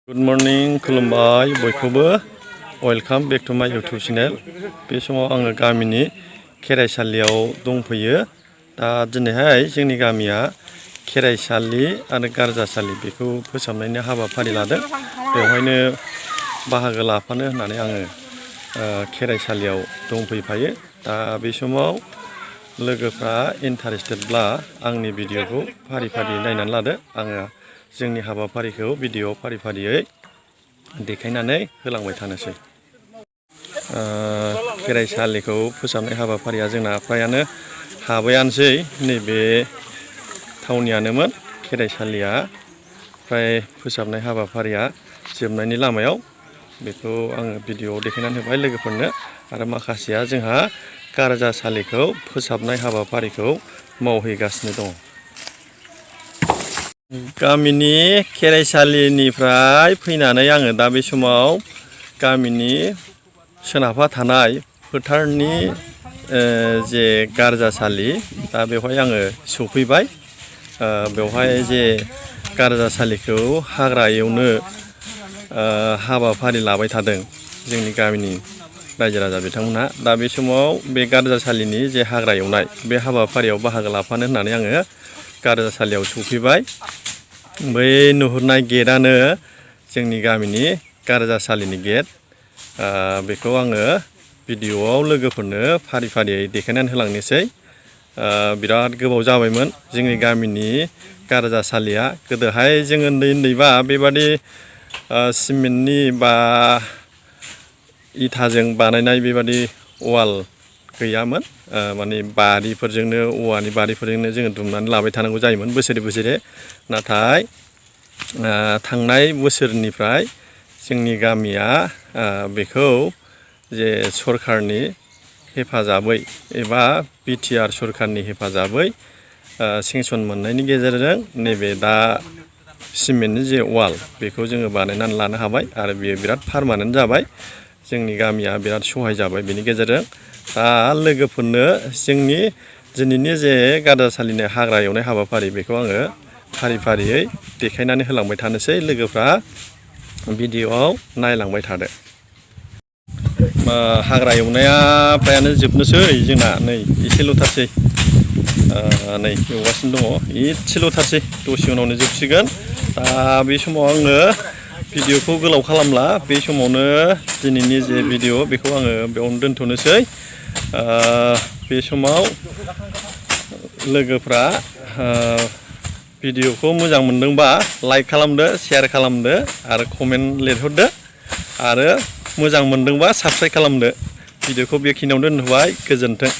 Good morning, खुलुमबाय बयखौबो welcome back to माय यूट्यूब चैनल। बे समाव आङो गामिनि खेराइसालियाव दंफैयो। दा दिनैहाय जोंनि गामिया खेराइसालि आरो गारजासालि बेखौ फोसाबनायनि हाबाफारि लादों। बेवहायनो बाहागो लाफानो होननानै आङो खेराइसालियाव दंफैफायो। दा बे समाव लोगोफ्रा इन्टारेस्टेडब्ला आंनि भिडिअखौ फारि फारि नायनानै लादो। आङो जोंनि हाबाफारिखौ भिडिअ फारि फारियै देखायनानै होलांबाय थानोसै। खेराइसालिखौ फोसाबनाय हाबाफारिया जोंना फ्रायानो हाबायानोसै। नैबे थावनियानोमोन खेराइसालिया फ्राय फोसाबनाय हाबाफारिया जोबनायनि लामायाव। बेखौ आङो भिडिअआव देखायनानै होबाय लोगोफोरनो। आरो माखासेया जोंहा गारजासालिखौ फोसाबनाय हाबाफारिखौ मावहैगासिनो दङ। गामिनि खेराइसालिनिफ्राय फैनानै आङो दा बे समाव गामिनि सोनाबहा थानाय फोथारनि जे गारजासालि दा बेवहाय आङो सफैबाय। बेवहाय जे गारजासालिखौ हाग्रा एवनो हाबाफारि लाबाय थादों जोंनि गामिनि रायजो राजा बिथांमोनहा। दा बे समाव बे गारजासालिनि जे हाग्रा एवनाय बे हाबाफारियाव बाहागो लाफानो होननानै आङो गारजासालियाव सफैबाय। बै नुहुरनाय गेटआनो जोंनि गामिनि गारजासालिनि गेट। बेखौ आङो भिडिअआव लोगोफोरनो फारि फारियै देखायनानै होलांनोसै। बिराद गोबाव जाबायमोन जोंनि गामिनि गारजासालिया। गोदोहाय जों उन्दै उन्दैबा बेबादि सिमेन्टनि बा इथाजों बानायनाय बेबादि वाल गैयामोन। माने बारिफोरजोंनो औवानि बारिफोरजोंनो जोङो दुमनानै लाबाय थानांगौ जायोमोन बोसोरे बोसोरे। नाथाय थांनाय बोसोरनिफ्राय जोंनि गामिया बेखौ जे सरखारनि हेफाजाबै एबा बिटिआर सरखारनि हेफाजाबै सेंसन मोननायनि गेजेरजों नैबे दा सिमेन्टनि जे वाल बेखौ जोङो बानायनानै लानो हाबाय। आरो बेयो बिराद पारमानेन्ट जाबाय। जोंनि गामिया बिराद सहाय जाबाय बेनि गेजेरजों। दा लोगोफोरनो जोंनि दिनैनि जे गारजासालिनि हाग्रा एवनाय हाबाफारि बेखौ आङो फारि फारियै देखायनानै होलांबाय थानोसै। लोगोफ्रा भिडिअआव नायलांबाय थादो। हाग्रा एवनाया फ्रायानो जोबनोसै जोंना। नै एसेल'थारसै। नै एवगासिनो दङ। एसेल'थारसै दसे उनावनो जोबसिगोन। दा बे समाव आङो भिडिअखौ गोलाव खालामला। बे समावनो दिनैनि जे भिडिअ बेखौ आङो बेयावनो दोनथ'नोसै। बे समाव लोगोफ्रा भिडिअखौ मोजां मोनदोंबा लाइक खालामदो, शेयार खालामदो आरो कमेन्ट लिरहरदो। आरो मोजां मोनदोंबा साबस्क्राइब खालामदो। भिडिअखौ बेखिनियावनो दोनथ'बाय। गोजोन्थों।